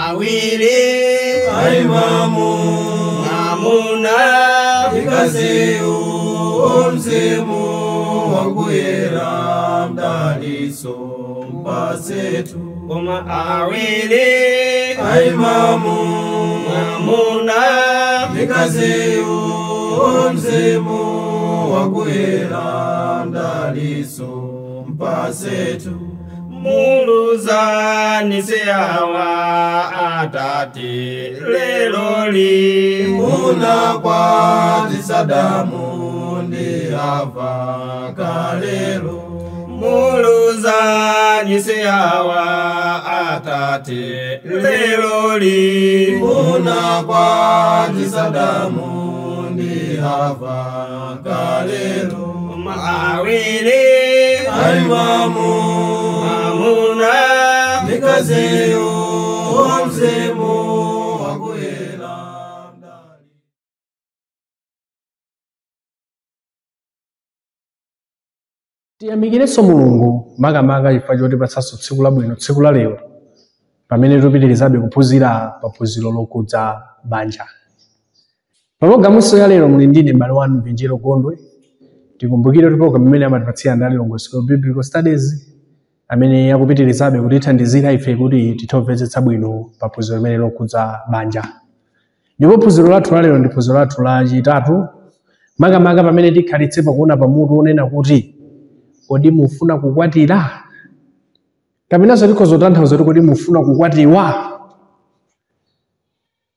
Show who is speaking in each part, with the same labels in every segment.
Speaker 1: Awiri
Speaker 2: aimamu
Speaker 1: mwamuna
Speaker 2: mkaziyu mzimu wakuyera mdaliso mpasetu.
Speaker 1: Koma awiri
Speaker 2: aimamu
Speaker 1: mwamuna
Speaker 2: mkaziyu mzimu wakuyera mdaliso mpasetu.
Speaker 1: Muluzani siawa atate leloli
Speaker 2: muna kwa Sadamu ndi Hava kalelo.
Speaker 1: Muluzani siawa atate leloli
Speaker 2: muna kwa Sadamu ndi Hava kalelo.
Speaker 1: Awiri
Speaker 2: aimamu
Speaker 1: mwamuna
Speaker 2: mkaziyu mzimu wakuyera.
Speaker 3: Tiyamikirenso Mulungu makamaka chifukwa chotipatsanso tsiku labwino, tsiku la lero, pamene tupitirizabe kuphunzira paphunziro lokhudza banja. Pa pologalamunso ya lero muli ndine m'bale wanu Vinjero Gondwe. Tikumbukire kuti pologalamu imene amatipatsira ndi Lilongwe School of Biblical Studies, amene akupitirizabe kutithandizira ife kuti tithe kumvetsetsa bwino paphunziro limene lokhudza banja. Ndipo phunziro lathu la lero ndi phunziro lathu lachitatu, makamaka pamene tikhalitse pakuona pamutu onena kuti kodi mufuna kukwatira? Kapenanso tikhoza kutanthauza kuti kodi mufuna kukwatiwa?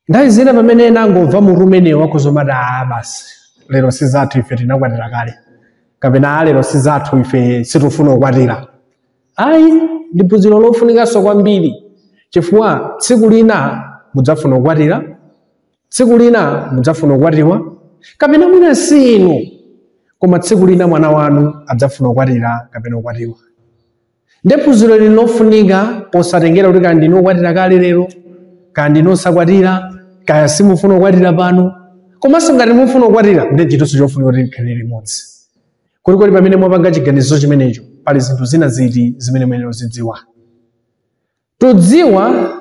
Speaker 3: Nthawi zina pamene ena angomva mutu umenewu akhoza kumati, "Ah, basi lero si zathu ife tinakwatira kale," kapena, "Ah, lero si zathu ife sitifuna kukwatira." Ayi, ndi phunziro lofunikanso kwambiri, chifukwa tsiku lina mudzafuna kukwatira, tsiku lina mudzafuna kukwatiwa, kapena mwina si inu, koma tsiku lina mwana wanu adzafuna kukwatira kapena kukwatiwa. Ndi phunziro lili lofunika posatengera kuti kaya ndinu okwatira kale lero, kaya ndinu osakwatira, kaya simufuna kukwatira pano. Komanso ngati mufuna kukwatira, ndi chinthunso chofunika kuti likhale limodzi. Kulikoli pamene mwapanga chiganizo chimenecho, pali zinthu zina ziti zimene muyenera kuzidziwa. Tudziwa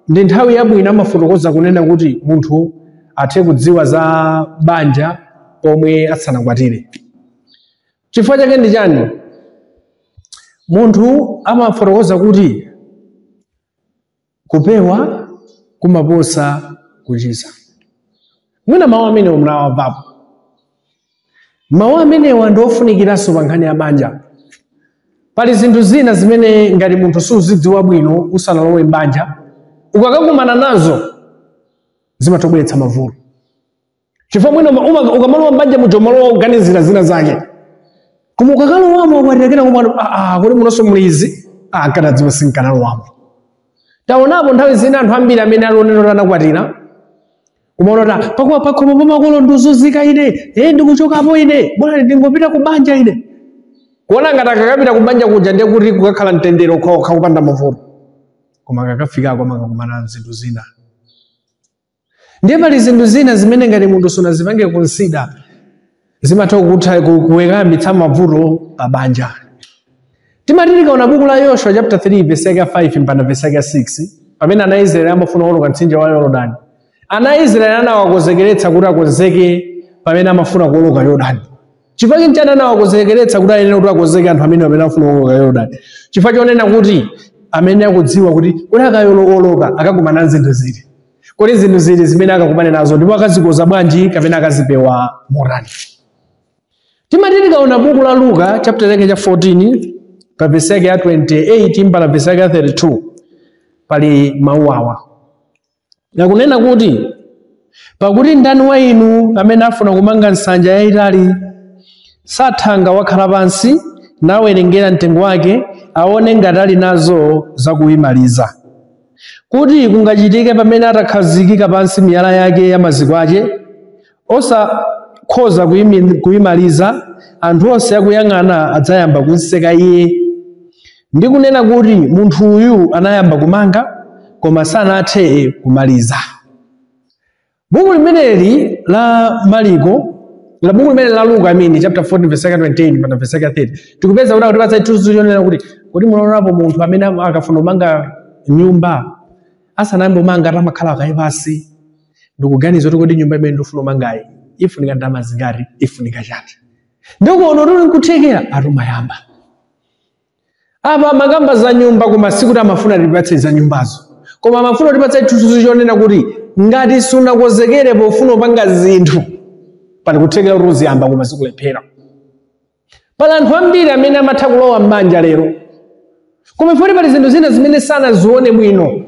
Speaker 3: ndi nthawi yabwino amafotokoza kunena kuti munthu athe kudziwa za banja pomwe asanakwatire. Chifukwa chake ndi chani? Munthu amafotokoza kuti kupewa kumaposa kuchiza. Mwina mawu amenewo munawamvapo. Mawu amenewa ndi ofunikiranso pa nkhani ya banja. Pali zinthu zina zimene ngati munthu suzidziwa bwino usanalowe m'banja, ukakakumana nazo zimatobweretsa mavuto. Chifukwa mwina ukamalowa m'banja muja umalowa kuganizira zina zake, koma ukakalowamo ukwatira kena kumwana, kodi munonso muli izi? Nkanadziwa sinkanalowamo. Taonapo nthawi zina anthu ambiri amene alionera kuti anakwatira, kumaona kuti pakuwa pakhomo pamakolo ndizunzika ine, ndikuchokapo ine, bwana ndingopita ku banja ine. Kuona ngati akakapita ku banja kuja ndiye kuti kukakhala mtendere okhaokha kupanda mavuto, koma akakafikako amakakumana zinthu zina. Ndiye pali zinthu zina zimene ngati munthu sunazipange consider, zimatha kuyambitsa mavuto pa banja. Timati tikaona buku la Yoshua chapter 3 verse yake 5 mpaka verse yake 6, pamene ana Israeli amafuna kuwoloka mtsinje wa Yorodani, ana Israeli anawakonzekeretsa kuti akonzeke pamene amafuna kuwoloka Yorodani. Chifukwa chani anawakonzekeretsa kuti ayenera kuti akonzeke anthu amene amafuna kuwoloka Yorodani? Chifukwa chonena kuti amene akudziwa kuti kodi akayoloka akakumana ndi zinthu ziti, kodi zinthu ziti zimene akakumane nazo, ndipo akazikoza bwanji kapena akazipewa motani. Timati tikaona buku la Luka chapter chake cha 14 pa verse yake ya 28 mpaka verse yake ya 32, pali mawu awa akunena kuti, pakuti ndani wa inu amene afuna kumanga nsanja yayitali sathanga wakhala pansi nawerengera mtengo wake, aone ngati ali nazo zakuyimaliza, kuti kungachitike pamene atakhazikika pansi miyala yake ya maziko ake, osakhoza kuyimaliza, anthu onse akuyang'ana adzayamba kumseka iye ndi kunena kuti munthu uyu anayamba kumanga koma sanathe kumaliza. Buku limeneli la Mariko, la buku limene la Luka amene chapter 14 verse 28 mpaka verse 30, tikupeza kuti akutipatsa chithunzi chonena kuti kodi munaonapo munthu amene akafuna kumanga nyumba Asanayambe kumanga amakhala kaye pansi ndikuganiza kuti kodi nyumba imene ndifuna kumangayi ifunika ndalama zingati, ifunika chani. Ndikuona kuti nkuthekera atumayamba. Apa makamba za nyumba koma sikuti amafuna tipatse za nyumbazo, koma amafuna tipatse chithunzi chonena kuti ngati sunakonzekere pofuna kupanga zinthu pali kuthekera kuti uziyamba koma zikulephera. Pali anthu ambiri amene amatha kulowa m'banja lero, koma ifoti pali zinthu zina zimene sanazione bwino.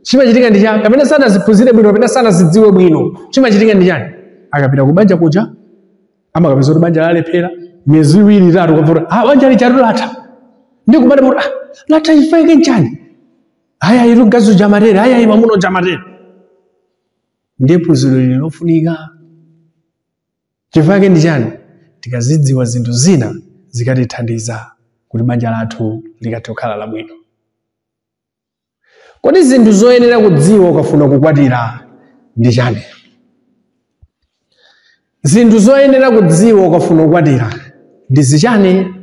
Speaker 3: Chimachitika ndi chani? Kapena sanaziphunzire bwino, kapena sanazidziwe bwino. Chimachitika ndi chani? Akapita kubanja kuja amakapeza kuti banja lalephera miyezi 2 3, kavuta banja lijatu latha. Ndi kumati kuti latha ifaike nchani? Aya iru mkazi uja amatere, aya iru mwamuna uja amatere. Ndiye phunziro lili lofunika. Chifukwa ndi chani? Tikazidziwa zinthu zina zikatithandiza kuti banja lathu likathe kukhala labwino. Kodi zinthu zoyenera kudziwa ukafuna kukwatira ndi chani? Zinthu zoyenera kudziwa ukafuna kukwatira ndi zichani?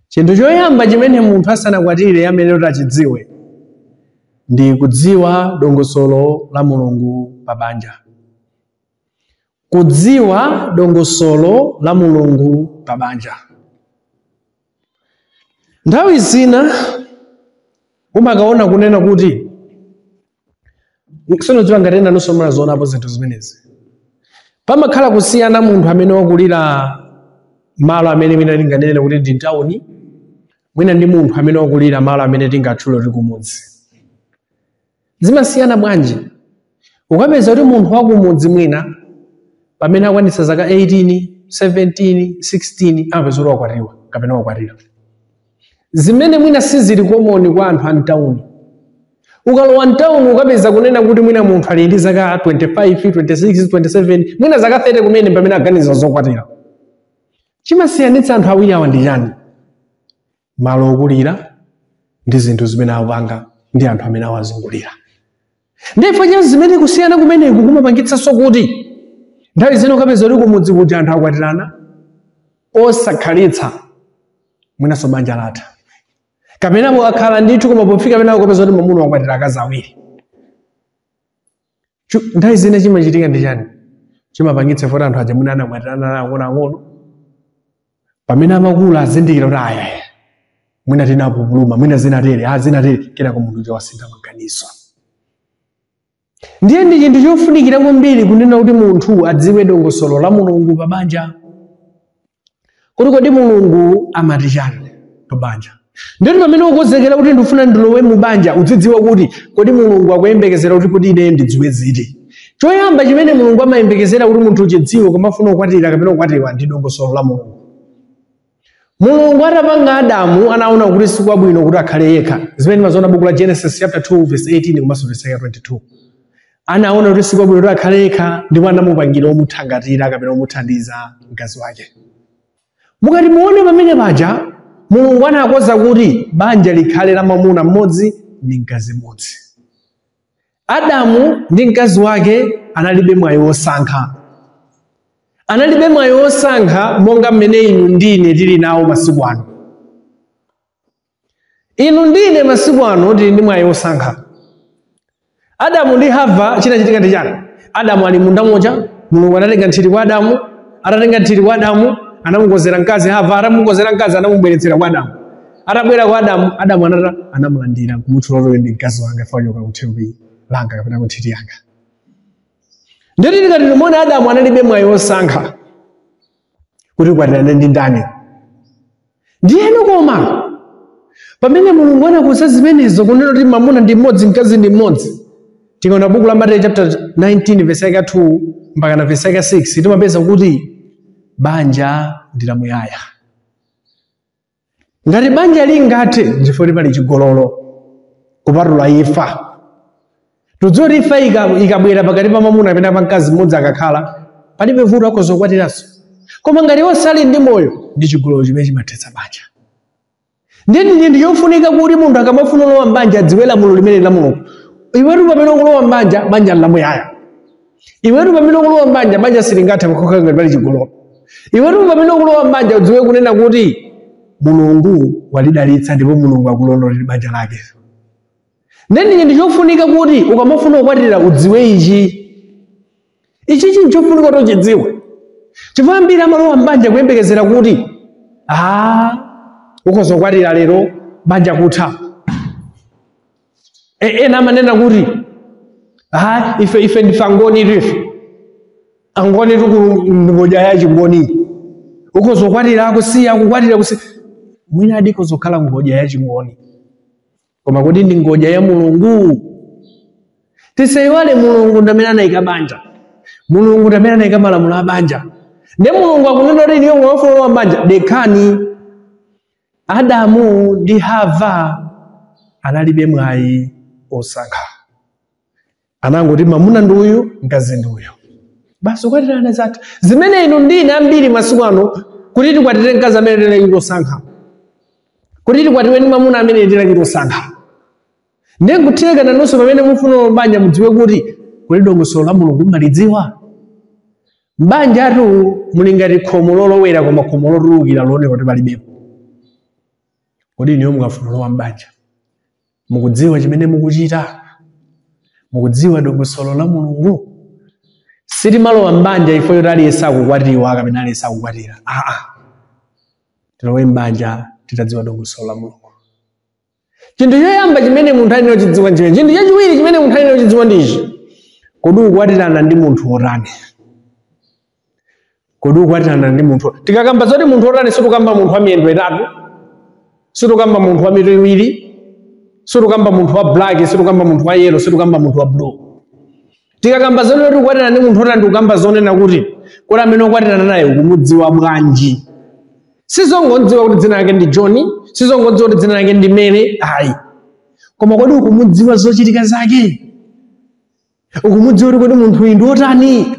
Speaker 3: Chinthu choyamba chimene munthu asanakwatire amene kuti achidziwe ndi kudziwa dongosolo la Mulungu pa banja. Kudziwa dongosolo la Mulungu pa banja. Nthawi zina umakaona kunena kuti sinodziwa ngati ena nonso munazionapo zinthu zimenezi. Pamakhala kusiyana munthu amene wakulira malo amene mwina tinganene kuti ndi mtawuni, mwina ndi munthu amene wakulira malo amene tingatchule kuti kumudzi. Zimasiyana bwanji? Ukapeza kuti munthu wakumudzi mwina pamene akwanitsa zaka 18, 17, 16 amapeza kuti wakwatiwa kapena wakwatira, zimene mwina sizili common kwa anthu a mtawuni. Ukalowa mtawuni ukapeza kunena kuti mwina munthu ali ndi zaka 25, 26, 27, mwina zaka 30 kumene pamene aganiza zokwatira. Chimasiyanitsa anthu awiri awa ndi chani? Malo okulira ndi zinthu zimene akupanga ndi anthu amene awazungulira. Ndipo cha zimene kusiyana kumeneku kumapangitsanso kuti nthawi zina ukapeza kuti kumudzi kuja anthu akwatirana osakhalitsa, mwinanso banja latha, kapena akhala ndithu koma pofika pena ukapeza kuti mwamuna wakwatira akazi awiri. Nthawi zina chimachitika ndi chani? Chimapangitsa kuti anthu aja mwina anakwatirana ang'onoang'ono, pamene amakula azindikira kuti aya mwina tinapupuluma, mwina zinatere, zinatere, kenako munthu uja wasintha maganizo. Ndiye ndi chinthu chofunikira kwambiri kunena kuti munthu adziwe dongosolo la Mulungu pa banja. Kuti kodi Mulungu amati chani pa banja? Ndiyoti pamene ukonzekera kuti ndifuna ndilowe mu banja, uzidziwa kuti kodi Mulungu akuyembekezera kuti kodi ine ndidziwe ziti. Choyamba chimene Mulungu amayembekezera kuti munthu uchidziwe kumafuna kukwatira kapena kukwatiwa ndi dongosolo la Mulungu. Mulungu atapanga Adamu anaona kuti sikwabwino kuti akhale yekha. Zimene timaziona buku la Genesis chapter 2 verse 18 komanso verse 22. Anaona kuti sikwabwino kuti akhale yekha ndipo anamupangira omuthangatira kapena omuthandiza mkazi wake. Mukati muone pamene paja Mulungu anakonza kuti banja likhale la mwamuna mmodzi ndi mkazi mmodzi. Adamu ndi mkazi wake analibe mwayi wosankha. Analibe mwayi wosankha monga mmene inu ndine tili nawo masiku ano. Inu ndine masiku ano tili ndi mwayi wosankha. Adamu ndi Hava chinachitika ndi chani? Adamu ali munda moja, Mulungu anatenga nthiti kwa Adamu, atatenga nthiti kwa Adamu, anamukonzera mkazi Hava, atamukonzera mkazi anamubweretsera kwa Adamu. Atabwera kwa Adamu, Adamu anamulandira kumutchula kuti ndi mkazi wanga fachoka ku thupi langa kapena ku nthiti yanga. Ndiyoti tikati timuone Adamu analibe mwayi wosankha kuti kwatirane ndi ndani. Ndiyeno koma pamene Mulungu anakonza zimenezo kunena kuti mwamuna ndi mmodzi mkazi ndi mmodzi, tikaona buku la Mateyu chapter 19 verse yake 2 mpaka na verse yake 6 timapeza kuti banja ndi lamuyaya. Ngati banja lingathe nchifukwa pali chigololo kupatula imfa. Tudziwe kuti imfa ikabwera pakati pa mwamuna kapena pa mkazi mmodzi akakhala palibe vuto akhoza kukwatiranso. Koma ngati onse ali ndi moyo ndi chigololo chimene chimathetsa banja. Ndiye ndi chofunika kuti munthu akamafuna kulowa m'banja adziwe lamulo limene la Mulungu. Iwetu pamene ukulowa m'banja, banja lamuyaya. Iwetu pamene ukulowa m'banja, banja silingathe kukhala ngati pali chigololo. Iwetu pamene ukulowa m'banja udziwe kunena kuti Mulungu walidalitsa ndipo Mulungu akulondolera banja lake. Ndeni ndichofunika kuti ukamafuna kukwatira udziwe ichi. Ichi chinchofunika kuti uchidziwe. Chifukwa ambiri amalowa m'banja kuyembekezera kuti ukozokwatira lero banja kutha. Ena amanena kuti ife ndife angoni ife. Angoni tukungodya ya chingoni. Ukozokwatira kusiya kukwatira kusiya. Mwina adiko zokhala ngodya ya chingoni. Koma kuti ndi ngodya ya Mulungu. Tisaiwale Mulungu ndamene anayika banja. Mulungu ndamene anayika malamulo a banja. Ndi Mulungu akunena kuti iniyo mwafuna wa banja dekhani. Adamu ndi Hava analibe mwayi osankha. Anangoti mwamuna ndi uyu, mkazi ndi uyu. Basi ukwatirana zathu. Zimene inu ndine ambiri masiku ano kuti tikwatire mkazi amene tinali kusankha. Kuti tikwatiwe ndi mwamuna amene tinali kusankha. Ndiye nkutheka nanunso pamene mufuna banja mudziwe kuti kuli dongosolo la Mulungu mumalidziwa. Mbanjatu muli ngati khomo lolowera koma khomo lotulukira looneka kuti palibepo. Kodi iniyo mukafuna kulowa m'banja mukudziwa chimene mukuchita? Mukudziwa dongosolo la Mulungu? Sitimalowa m'banja ifo yoti aliyense akukwatiwa kapena aliyense akukwatira. Tilowe m'banja titadziwa dongosolo la Mulungu. Chinthu choyamba chimene munthu ayenera kuchidziwa nchimene. Chinthu chachiwiri chimene munthu ayenera kuchidziwa ndi ichi. Kodi ukukwatirana ndi munthu wotani? Kodi ukukwatirana ndi munthu? Tikakamba zoti munthu wotani sitikamba munthu wa miyendo itatu, sitikamba munthu wa mitu iwiri, sitikamba munthu wa black, sitikamba munthu wa yellow, sitikamba munthu wa blue. Tikakamba zoti ukwatirana ndi munthu wotani tikukamba zonena kuti kodi amene ukwatirana naye ukumudziwa bwanji? Sizongodziwa kuti dzina lake ndi John, sizongodziwa kuti dzina lake ndi Mary, ayi. Koma kodi ukumudziwa zochitika zake? Ukumudziwa kuti kodi munthu uyu ndi wotani?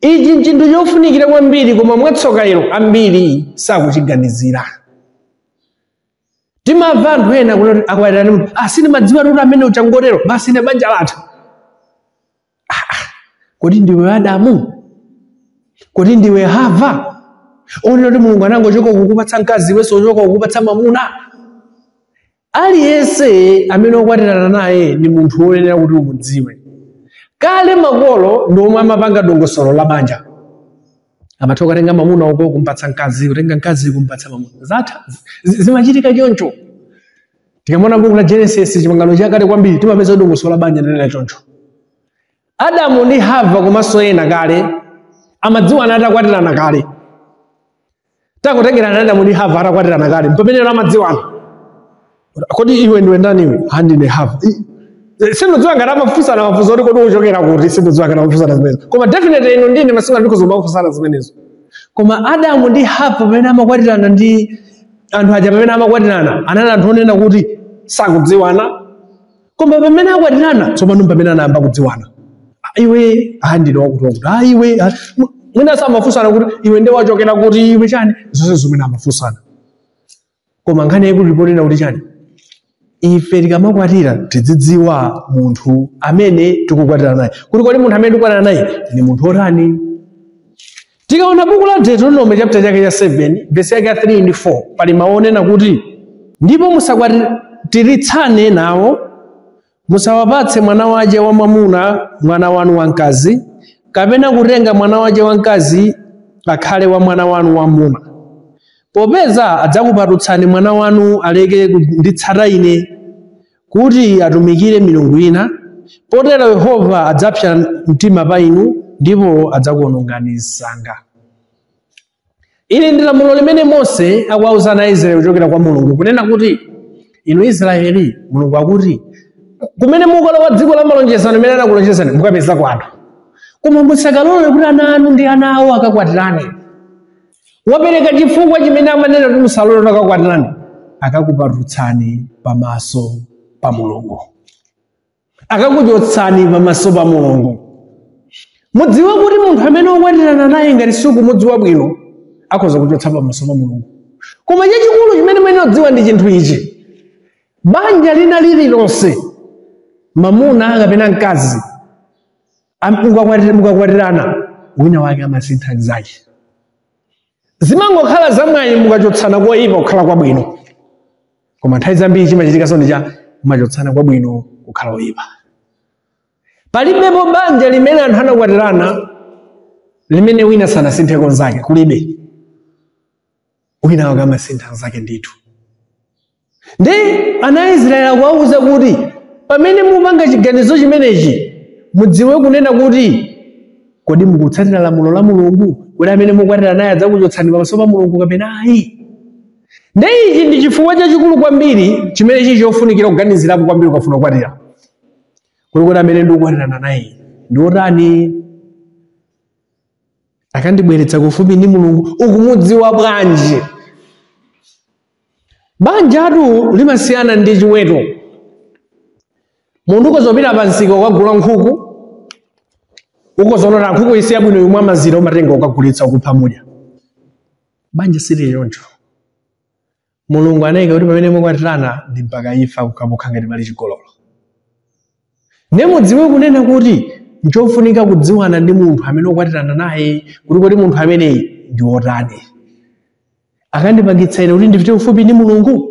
Speaker 3: Ichi nchinthu chofunikira kwambiri, koma mwatsoka ilo ambiri sakuchiganizira. Timamva anthu ena kuti akwatirana ndi munthu, sindimadziwa kuti amene uchangotero, basi ine banja latha. Kodi ndiwe Adamu? Kodi ndiwe Hava? Onena kuti Mulungu anangochoka kukupatsa mkazi, iwenso uchoka kukupatsa mwamuna. Aliyense amene ukwatirana naye ni munthu woyenera kuti umudziwe. Kale makolo ndi omwe amapanga dongosolo la banja. Amatha kutenga mwamuna uko kumpatsa mkazi, kutenga mkazi kumpatsa mwamuna. Zatha, zimachitika choncho. Tikamona buku la Genesis, chipangano chakale kwambiri, timapeza dongosolo la banja linali choncho. Adamu ndi Hava komanso ena kale amadziwana atakwatirana kale. Takutengerana Adamu ndi Hava atakwatirana kale, pamene amadziwana. Kodi iwe ndiwe ndani iwe? Ndine Hava. Sindidziwa ngati amafunsana mafunso kuti kodi uchokera kuti, sindidziwa ngati amafunsana zimenezo. Koma definitely inu ndine masiku ano ndikhoza kumafunsana zimenezo. Koma Adamu ndi Hava pamene amakwatirana ndi anthu aja pamene amakwatirana, anali anthu onena kuti sakudziwana. Koma pamene akwatirana, tsopano pamene anayamba kudziwana. Iwe, ndine wakuti wakuti. Iwe, mwina samafunsana kuti iwe ndiwe wachokera kuti, iwe chani, zonse zimene amafunsana. Koma nkhani yaikulu ilipo kuti chani? Ife tikamakwatira tidzidziwa munthu amene tikukwatirana naye. Kuti kodi munthu amene tikukwatirana naye ni munthu otani? Tikaona buku la Deuteronomy chapter chake cha 7, verse yake ya 3 ndi 4, pali mawu onena kuti ndipo musakwatiritsane nawo, musawapatse mwana wace wamwamuna mwana wanu wamkazi, kapena kutenga mwana wace wamkazi akhale wa mwana wanu wamwamuna. Popeza adzakupatutsani mwana wanu aleke kunditsata ine, kuti atumikire milungu ina, potero Yehova adzapsa mtima pa inu, ndipo adzakuwonongani msanga. Ili ndi lamulo limene Mose akuwauza ana a Israeli kuchokera kwa Mulungu, kunena kuti inu Israeli, Mulungu akuti kumene mukalowa dziko la malonjezano limene anakulonjezani mukapeza kwanu, koma musakalole kuti ana anu ndi ana awo akakwatirane. Wapereka chifukwa chimene amanena kuti musalole kuti akakwatirane, akakupatutsani pamaso pa Mulungu, akakuchotsani pamaso pa Mulungu. Mudziwe kuti munthu amene ukwatirana naye ngati sukumudziwa bwino akhoza kuchotsa pamaso pa Mulungu. Koma chachikulu chimene muyenera kudziwa ndi chinthu ichi: banja lina lililonse, mamuna kapena mkazi, mukakwatirana, wina wake amasintha mnzake. Zimangokhala zamwayi mukachotsana koyipa kukhala kwabwino, koma nthawi zambiri chimachitikanso ndi cha Mumachotsana kwabwino kukhala oyipa. Palibepo banja limene anthu anakwatirana limene wina sanasinthe konzake, kulibe. Wina akamasintha anzake ndithu. Ndi ana a Israeli akuwawuza kuti pamene mupanga chiganizo chimenechi mudziwe kunena kuti kodi mukutsatira lamulo la Mulungu, kuti amene mukwatira naye adzakuchotsani pamaso pa Mulungu kapena ayi. Ndi ichi ndi chifukwa chachikulu kwambiri chimene chili chofunikira kuganizirapo kwambiri ukafuna kukwatira. Kuti kodi amene ndikukwatirana naye ndi otani, akandibweretsa kufupi ndi Mulungu, ukumudziwa bwanji? Banjatu limasiyana ndi chiweto. Munthu ukozopita pa msika ukagula nkhuku, ukozonota nkhuku isi yabwino yomwe amazira umatenga ukagulitsa ukupha mudya. Banja sili choncho. Mulungu anayika kuti pamene mukwatirana ndi mpaka imfa kukhapokha ngati pali chigololo. Ne mudziwe kunena kuti nchofunika kudziwana ndi munthu amene ukwatirana naye, kuti kodi munthu ameneyi ndi wotani, akandipangitsa ine kuti ndipite kufupi ndi Mulungu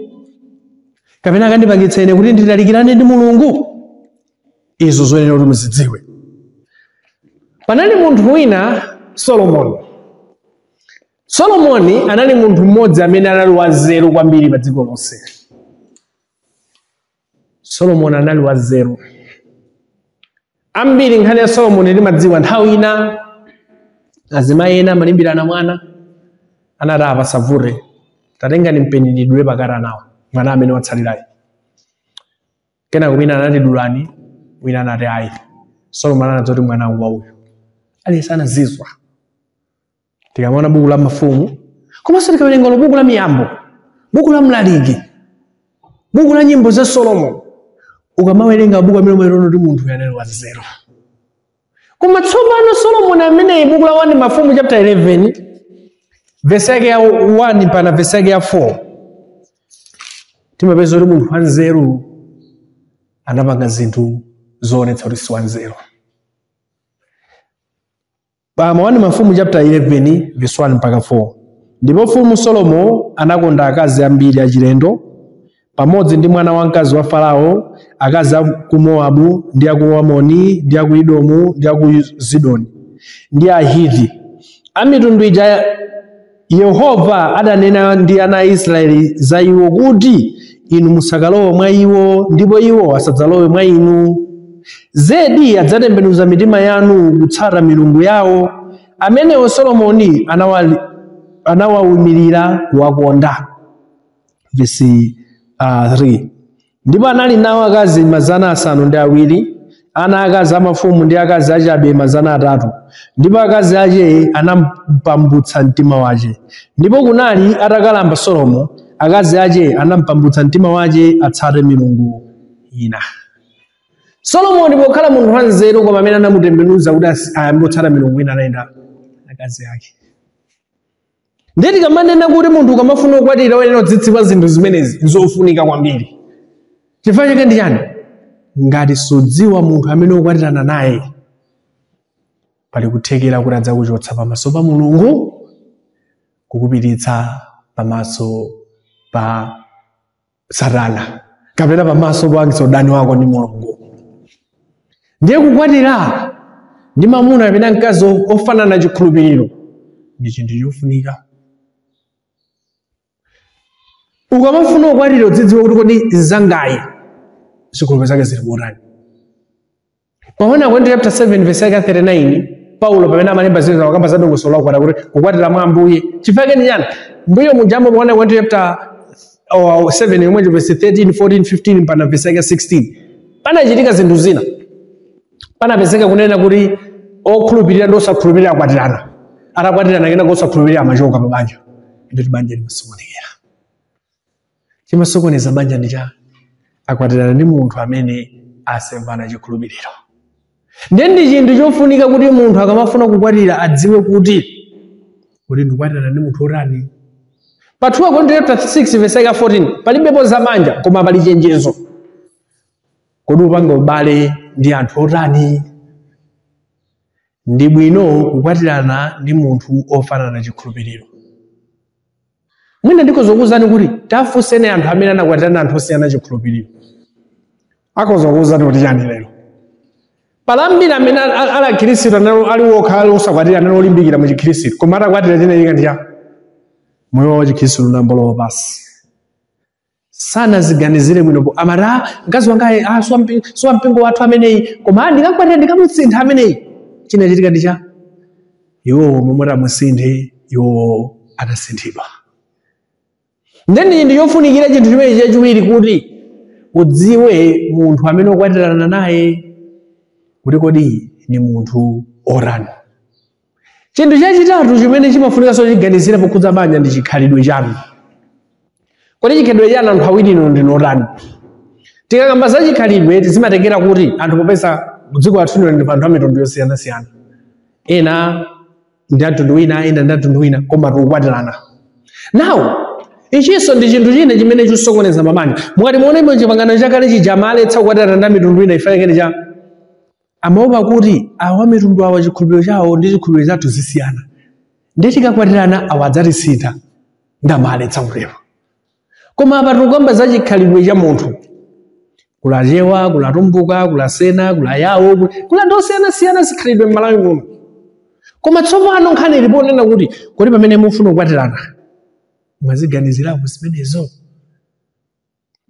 Speaker 3: kapena akandipangitsa ine kuti nditalikirane ndi Mulungu. Izo zoyenera kuti muzidziwe. Panali munthu wina, Solomoni. Solomoni anali munthu mmodzi amene anali wanzeru kwambiri pa dziko lonse. Solomoni anali wanzeru ambiri. Nkhani ya Solomoni timadziwa. Nthawi ina azimayi ena amalimbirana mwana, anati apasavute, tatengani mpeni nidule pakati anawo, mwana amene watsalirayi. Kenako wina anati dulani, wina anati ayi. Solomoni anadzoti mwana wa uyu aliyense anazizwa. Tikamaona buku la Mafumu, komanso tikawerenga buku la Miyambo, buku la Mlaliki, buku la Nyimbo za Solomoni, ukamawerenga buku amene umaona kuti munthu uyu anali wanzeru. Koma tsopano Solomoni ameneyi, buku la 1 Mafumu chapter 11 vesi yake ya 1 mpaka vesi yake ya 4, timapeza kuti munthu wanzeru anapanga zinthu zoonetsa kuti si wanzeru. Pa 1 Mafumu chapter 11 verse 1 mpaka 4: Ndipo mfumu Solomo anakonda akazi ambiri achilendo, pamodzi ndi mwana wamkazi wa Farao, akazi a ku Mowabu ndi a ku Amoni ndi a ku Edomu ndi a ku Zidoni ndi Ahiti, a mitundu ija Yehova adanena ndi ana a Israeli za iwo kuti, "Inu musakalowe mwa iwo, ndipo iwo asadzalowe mwa inu. Zedi adzatembenuza mitima yanu kutsata milungu yawo." Amenewo Solomoni anawawumirira kuwakonda. Vesi 3: Ndipo anali nawo akazi 700, ana akazi amafumu ndi akazi achabe 300. Ndipo akazi ache anampambutsa mtima wache. Ndipo kunali atakalamba Solomo, akazi ache anampambutsa mtima wache atsate milungu ina. Solomoni pokhala munthu wanzeru, koma amene anamutembenuza kuti ayambe kutsata milungu ina anayenda akazi ake. Ndiye tikamanena kuti munthu ukamafuna kukwatira uyenera kudzidziwa zinthu zimenezi, nzofunika kwambiri. Chifukwa chake ndi chani? Ngati sudziwa munthu amene ukwatirana naye, pali kuthekera kuti adzakuchotsa pamaso pa Mulungu kukupititsa pamaso pa Satana kapena pamaso pa udani wako ndi Mulungu. Ndiye kukwatira ndi mamuna kapena mkazi ofanana chikhulupiriro ndi chinthu chofunika. Ukamafuna kukwatira udzidziwa kuti kodi mnzangayi zikhulupiriro zake zili motani. Paona Korinto chapter 7 verse yake 39, Paulo pamene amalemba zinthu akamba za dongosolo la kukwatira, kuti kukwatira mwa Ambuye. Chifukwa chake ndi chani? Mbuyo mujambo paona Korinto chapter 7 yomwecho verse 13, 14, 15 mpaka verse yake 16, panachitika zinthu zina. Panapezeka kunena kuti okhulupirira ndi osakhulupirira akwatirana. Atakwatirana, kenako osakhulupirira amachoka pa banja. Nditi banja limasokonekera. Chimasokoneza banja ndi cha akwatirana ndi munthu amene asemphana chikhulupiriro. Ndiye ndi chinthu chofunika kuti munthu akamafuna kukwatira adziwe kuti ndikwatirana ndi munthu otani. Pa 2 Korinto chapter 6 verse yake 14, palibepo za banja koma pali chenjezo: kodi upanga ubale ndi anthu otani? Ndi bwino kukwatirana ndi munthu ofanana chikhulupiriro. Mwina ndikozokuwuzani kuti tafunseni anthu amene anakwatirana anthu osiyana chikhulupiriro. Akhoza kuwuzani kuti chani lero. Palambira amene ali akhristu ali wokha ali osakwatira anali olimbikira mu chikhristu, koma atakwatira chinechi ndi cha moyo wa chikhristu unambolowa pasi. Sanaziganizire bwino amati mkazi wanga siwa mpingo wathu ameneyi, koma ndikakwatira ndikamusintha ameneyi. Chinachitika ndi cha iwowo momwe amusinthe iwowo anasinthidwa. Ndeni ndi yofunikira chinthu chimene chachiwiri kuti udziwe munthu amene ukwatirana naye kuti kodi ni munthu orani. Chinthu chachitatu chimene chimafunikanso chiganizira pokhudza banja ndi chikhalidwe chanu. Kodi chikhalidwe chanu anthu awiri inu ndinu otani? Tikakamba za chikhalidwe tizimatengera kuti anthu popeza dziko lathu lino ndi anthu a mitundu yosiyanasiyana, ena ndi amtundu wina, ena ndi amtundu wina, koma tikukwatirana. Now ichinso ndi chinthu china chimene chikusokoneza mabanja. Mukati muone bwino chipangano chakale chija amaletsa kukwatirana ndi mitundu ina ifanekene cha amaopa kuti awa mitundu awa chikhulupiriro chawo ndi chikhulupiriro chathu zisiyana, ndi tikakwatirana awa adzatisintha, ndi amaletsa kutero. Koma apa tikukamba za chikhalidwe cha munthu, kula Chewa, kula Tumbuka, kula Sena, kula Yawo, kula ndi osiyanasiyana zikhalidwe m'Malawi muno. Koma tsopano nkhani ilipo onena kuti kodi pamene mufuna kukwatirana mwaziganizirapo zimenezo?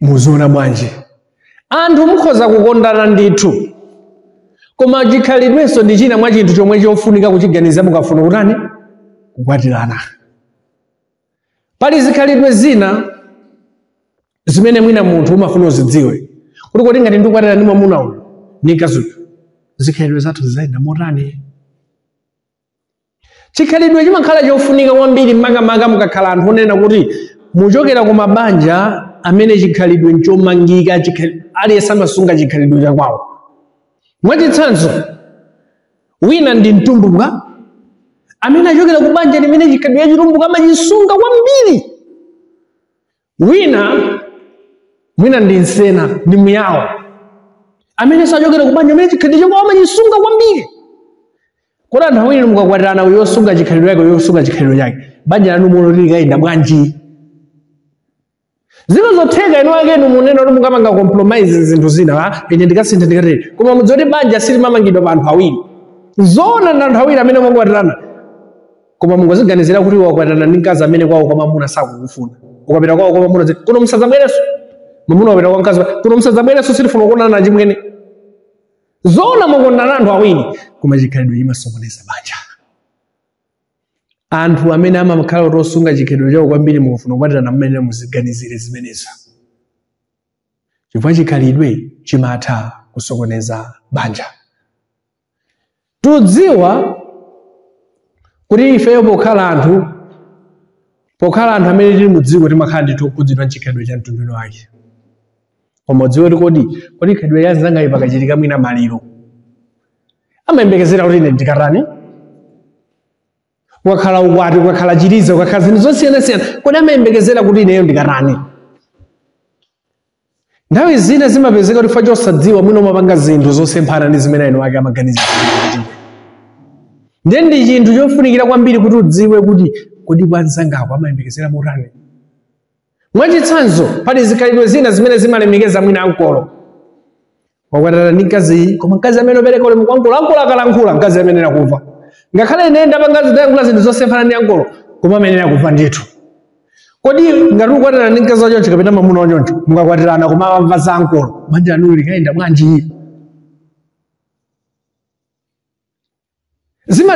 Speaker 3: Muziona bwanji? Anthu mukhoza kukondana ndithu, koma chikhalidwenso ndi china mwa chinthu chomwe chofunika kuchiganiza mukafuna kutani? Kukwatirana. Pali zikhalidwe zina zimene mwina munthu umafuna uzidziwe kuti kodi ngati ndikukwatirana ndi mwamuna uyu ndi mkazi uyu, zikhalidwe zathu zizayenda motani? Chikhalidwe chimakhala chofunika kwambiri makamaka mukakhala anthu onena kuti muchokera ku mabanja amene chikhalidwe nchomangika, aliyense amasunga chikhalidwe chakwawo. Mwachitsanzo, wina ndi mtumbuka amene achokera ku banja limene chikhalidwe chachitumbuka amachisunga kwambiri. Wina mwina ndi msena, ndi muyawo amene sachokera ku banja limene chikhalidwe chakwawo amachisunga kwambiri. Kodi anthu awiri mukakwatirana, uyo osunga chikhalidwe chake, uyo osunga chikhalidwe chake, banja lanu muno likayenda bwanji? Zino zotheka inu akenu munena kuti mukapanga compromise zinthu zina, ine ndikasintha ndikatere, koma mudziwe kuti banja silimamangidwa pa anthu awiri. Zoona ndi anthu awiri amene mukakwatirana, koma mungoziganizira kuti wakwatirana ndi mkazi amene kwawo kwa mwamuna sakukufuna. Ukapita kwawo kwa mwamuna kuno musadzabwerenso, mwamuna wapita kwa mkazi kuno musadzabwerenso, sitifuna kuonana na chimwene. Zoona mukondana anthu awiri, koma chikhalidwe chimasokoneza banja. Anthu amene amakhala kuti osunga chikhalidwe chawo kwambiri, mukufuna kukwatirana mmene muziganizire zimenezo, chifukwa chikhalidwe chimatha kusokoneza banja. Tudziwa kuti ifeyo pokhala anthu amene tili mu dziko timakhala ndithu okhudzidwa chikhalidwe cha mtundu wake. Koma udziwe kuti kodi chikhalidwe cha anzanga pakachitika mwina maliro amayembekezera kuti ine ndikatani? Ukakhala ukwati, ukakhala chiliza, ukakhala zinthu zosiyanasiyana, kodi amayembekezera kuti ineyo ndikatani? Nthawi zina zimapezeka kuti chifukwa chosadziwa mwina umapanga zinthu zosemphana ndi zimene eni ake amaganiza. Ndiye ndi chinthu chofunikira kwambiri kuti udziwe kuti kodi kwa anzangako amayembekezera motani. Mwachitsanzo, pali zikhalidwe zina zimene zimalemekeza mwina ankolo. Wakwatirana ndi mkazi, koma mkazi amene upereka ulemu kwa ankolo, ankolo akalankhula mkazi amene akumva. Ngakhale ine ndapanga zidayankhula zinthu zosemphana ndi ankolo, koma amene akumva ndithu. Kodi ngati ukwatirana ndi mkazi wachoncho kapena mwamuna wachoncho, mukakwatirana koma amamva za ankolo, banja lanu likayenda bwanji?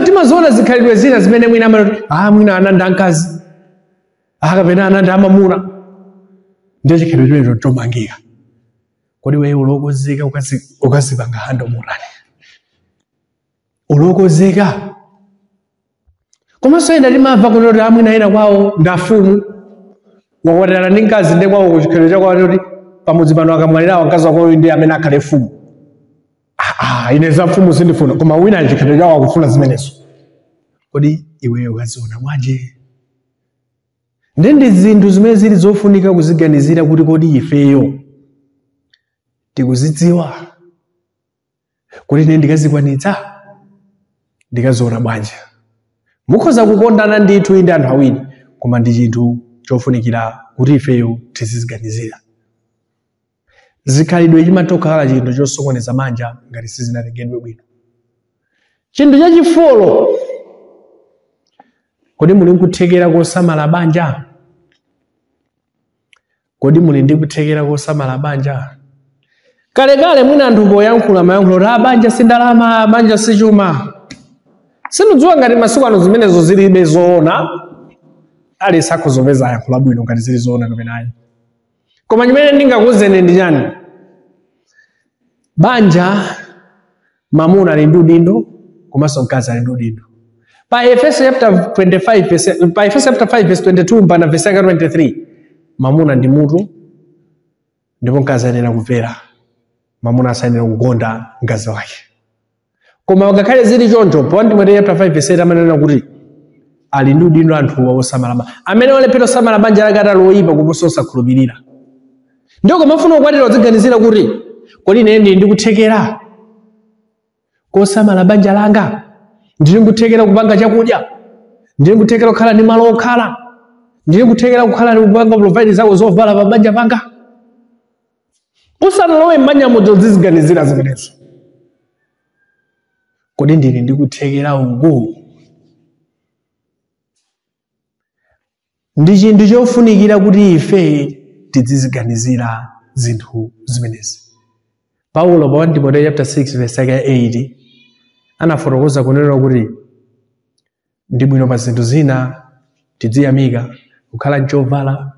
Speaker 3: Timaziona zikhalidwe zina zimene mwina amati, mwina ana ndi amkazi, kapena ana ndi amamuna. Ndiye chikhalidwe chimenecho chomangika. Kodi wewe ulokozeka ukazipanga hando motani? Ulokozeka. Komanso ena timamva kuti amwina ena kwawo ndi afumu, wakwatirana ndi mkazi ndi kwawo kuchikhalidwe chakwawo kuti pamudzi pano akamwalirawo mkazi wakoyo ndi amene akhale mfumu. Ine za mfumu sindifuna, koma wina chikhalidwe chawo akufuna zimenezo. Kodi iweyo ukaziona bwanji? Ndi ndi zinthu zimene zili zofunika kuziganizira kuti kodi ifeyo tikuzidziwa, kuti ine ndikazikwanitsa, ndikaziona bwanji? Mukhoza kukondana ndithu ndi anthu awiri, koma ndi chinthu chofunikira kuti ifeyo tiziziganizira. Zikhalidwe chimatokhala chinthu chosokoneza manja ngati sizinatengedwe bwino. Chinthu chachifolo, kodi muli nkuthekera kosamala banja? Kodi muli ndi kuthekera kosamala banja? Kalekale mwina anthu poyankhula mayankhula kuti banja si ndalama, banja si chuma. Sindidziwa ngati masiku ano zimenezo zilibe zoona, ali sakhozopeza ayankhula bwino ngati zili zoona kapena ayi. Koma chimene ndingakuwuzeni ndi chani? Banja, mamuna ali ndi udindo komanso mkazi ali ndi udindo. Pa Efeso chapter 25 verse, pa Efeso chapter 5 verse 22 mpaka verse 23, mamuna ndi mutu ndipo mkazi ayenera kumvera. Mamuna asayenera kugonda mkazi wake. Koma ngakhale zili choncho, pa 1 Timoteo chapter 5 verse 8 amanena kuti ali ndi udindo anthuwa osamala banja. Amene walephera osamala banja lake atali oyipa kuposa osakhulupirira. Ndiyo kumafuna kukwatira udziganizira kuti kodi ine ndili ndi kuthekera kosamala banja langa, ndili kuthekera kupanga chakudya, ndili kuthekera kukhala ndi malo okhala, ndili kuthekera kukhala ndi kupanga provide zako zovala pa banja panga. Usanalowe m'banja muja uziziganizira zimenezo. Kodi ndili ndi kuthekera uku? Ndi chinthu chofunikira kuti ife tiziziganizira zinthu zimenezi. Paulo pa 1 Timoteo chapter 6 verse 8 anafotokoza kunena kuti ndi bwino pa zinthu zina tidziyamika, kukhala nchovala,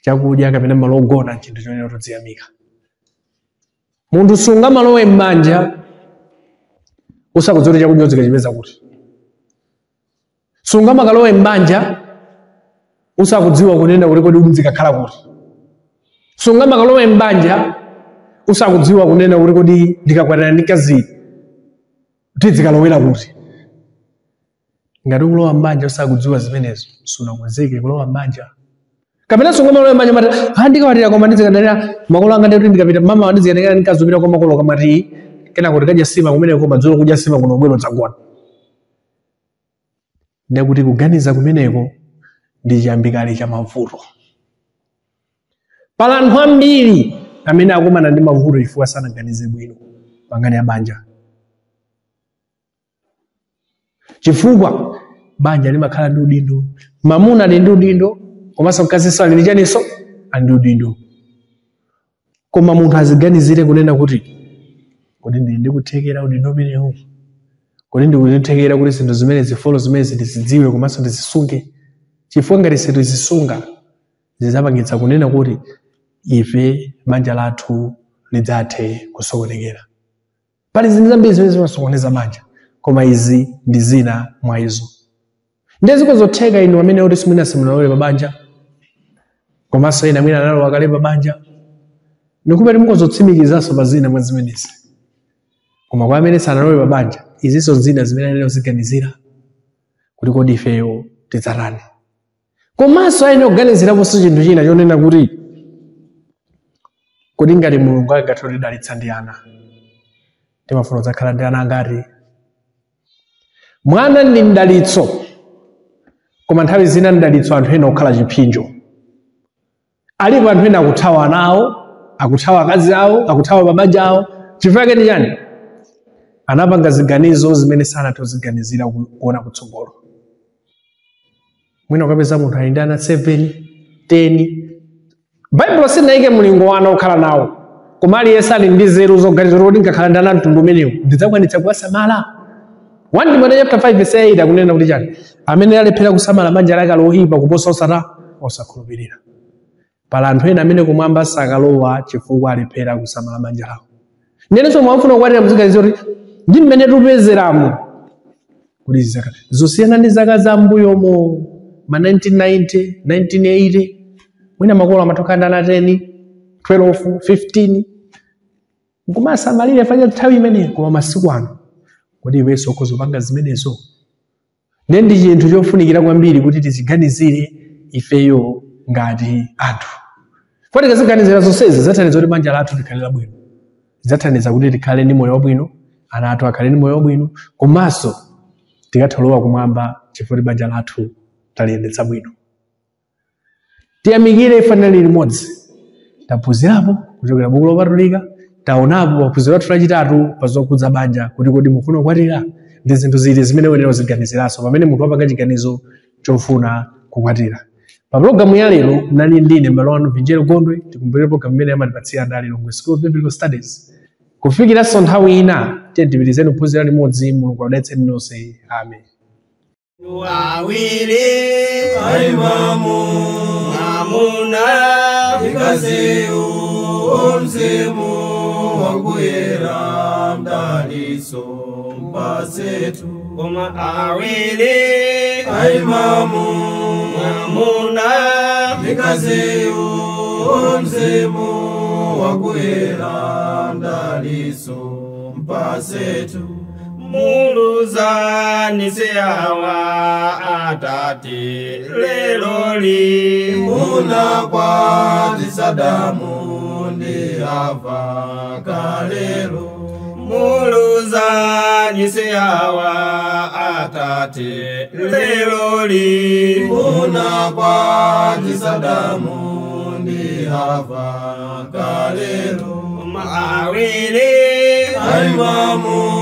Speaker 3: chakudya kapena malo ogona, chinthu chonena tidziyamika. Munthu sungamalowe m'banja usakudziwa kuti chakudya uzikachipeza kuti. Sungamakalowe m'banja usakudziwa kunena kuti kodi uzikakhala kuti. Sungamakalowe m'banja usakudziwa kunena kuti kodi ndikakwatira ndi mkazi tidzikalowera kuti. Ngati ukulowa m'banja usakudziwa zimenezo, sunakonzeke kulowa m'banja. Kapena sungamalowe m'banja mati ndikakwatira koma ndizikadalira makolo anga, ndikuti ndikapita mama ndizikadalira ndi mkazi upita kwa makolo kamati kenako tikadya sima kumeneko, madzulo kudya sima kuno bwino dzagona. Ndikuti kuganiza kumeneko ndi chiyambikale cha mavuto. Pala anthu ambiri amene akumana ndi mavuto chifukwa sanaganize bwino pangani ya banja. Chifukwa banja limakhala ndi udindo, mamuna ali ndi udindo komanso mkazinso ali ndi chaninso ali ndi udindo. Koma munthu aziganizire kunena kuti kodi ndili ndi kuthekera udindo umenewu? Kodi ndikuthekera kuti zinthu zimene zifolo zimene ndizidziwe komanso ndizisunge? Chifukwa ngati sitizisunga zidzapangitsa kunena kuti ife banja lathu lidzathe kusokonekera. Pali zinthu zambiri zimene zimasokoneza banja, koma izi ndi zina mwa izo. Ndiye zikozotheka inu amene kuti simwina simunalowe pa banja, komanso ena mwina analowa kale pa banja, ndikupeti mukozotsimikizanso pa zina mwa zimenezi. Koma kwa amene sanalowe pa banja, izinso zina zimene ayenera kuziganizira kuti kodi ifeyo tidzatani. Komanso ayenera kuganiziraponso chinthu china chonena kuti kodi ngati Mulungu angathe kutidalitsa ndi ana, timafuna kudzakhala ndi ana angati? Mwana ndi mdalitso, koma nthawi zina mdalitso anthu ena okhala chipsinjo. Alipo anthu ena akuthawa ana awo, akuthawa akazi awo, akuthawa mabanja awo. Chifukwa chake ndi chani? Anapanga ziganizo zimene sanathe kuziganizira kuona kutsogolo. Mwina ukapeza munthu ali ndi ana 7, 10. Baibulo silinayike mlingo wa ana okhala nawo, koma aliyense ali ndi nzeru zoganiza kuti ndikakhala ndi ana mtundu umenewu ndidzakwanitsa kuwasamala. 1 Timoteo chapter 5 verse 8 akunena kuti chani? Amene alephera kusamala banja lake loyipa kuposa osakhulupirira. Pala anthu ena amene kumwamba sakalowa chifukwa alephera kusamala banja lawo. Ndiyenso mwafuna kukwatira muziganiza kuti ndi mmene tupezeramo kuti zaka zosiyana ndi zaka za mbuyomo ma 1990, 1980, mwina makolo amatokhala ndi ana 10, 12, 15 nkumasamalira fanya nthawi imeneyo. Koma masiku ano kodi iwenso ukhoza kupanga zimenezo? Ndiye ndi chinthu chofunikira kwambiri kuti tiziganizire ifeyo ngati anthu. Poti tikaziganizira zonsezi zidzathandiza kuti banja lathu likhale labwino, zidzathandiza kuti tikhale ndi moyo wabwino, ana athu akhale ndi moyo wabwino, komanso tikathe kulowa kumwamba chifukwa kuti banja lathu taliyendetsa bwino. Tiyamikire ife tinali limodzi, taphunzirapo kuchokera buku lopatulika. Taonapo paphunziro lathu lachitatu pa zokhudza banja kuti kodi mufuna kukwatira ndi zinthu ziti zimene uyenera kuziganiziranso pamene munthu wapanga chiganizo chofuna kukwatira. Pa pulogalamu ya lero mnali ndine m'bale wanu Vinjero Gondwe. Tikumbukire pulogalamu imene amatipatsira ndi Lilongwe School of Biblical Studies. Kufikiranso nthawi ina, tiye tipitirizeni kuphunzira limodzi. Mulungu adalitseni nonse, amen.
Speaker 1: Awiri
Speaker 2: Aimamu
Speaker 1: mwamuna
Speaker 2: Ikaziyu mzimu wakuyera mdaliso mpasetu
Speaker 1: koma awiri
Speaker 2: Aimamu
Speaker 1: mwamuna
Speaker 2: Ikaziyu mzimu wakuyera mdaliso mpasetu
Speaker 1: muluzani siyawa atate leloli
Speaker 2: Muna kwa tisadamu ndi Hava kalelo
Speaker 1: muluzani siyawa atate leloli
Speaker 2: Muna kwa tisadamu ndi Hava kalelo
Speaker 1: awiri
Speaker 2: Aimamu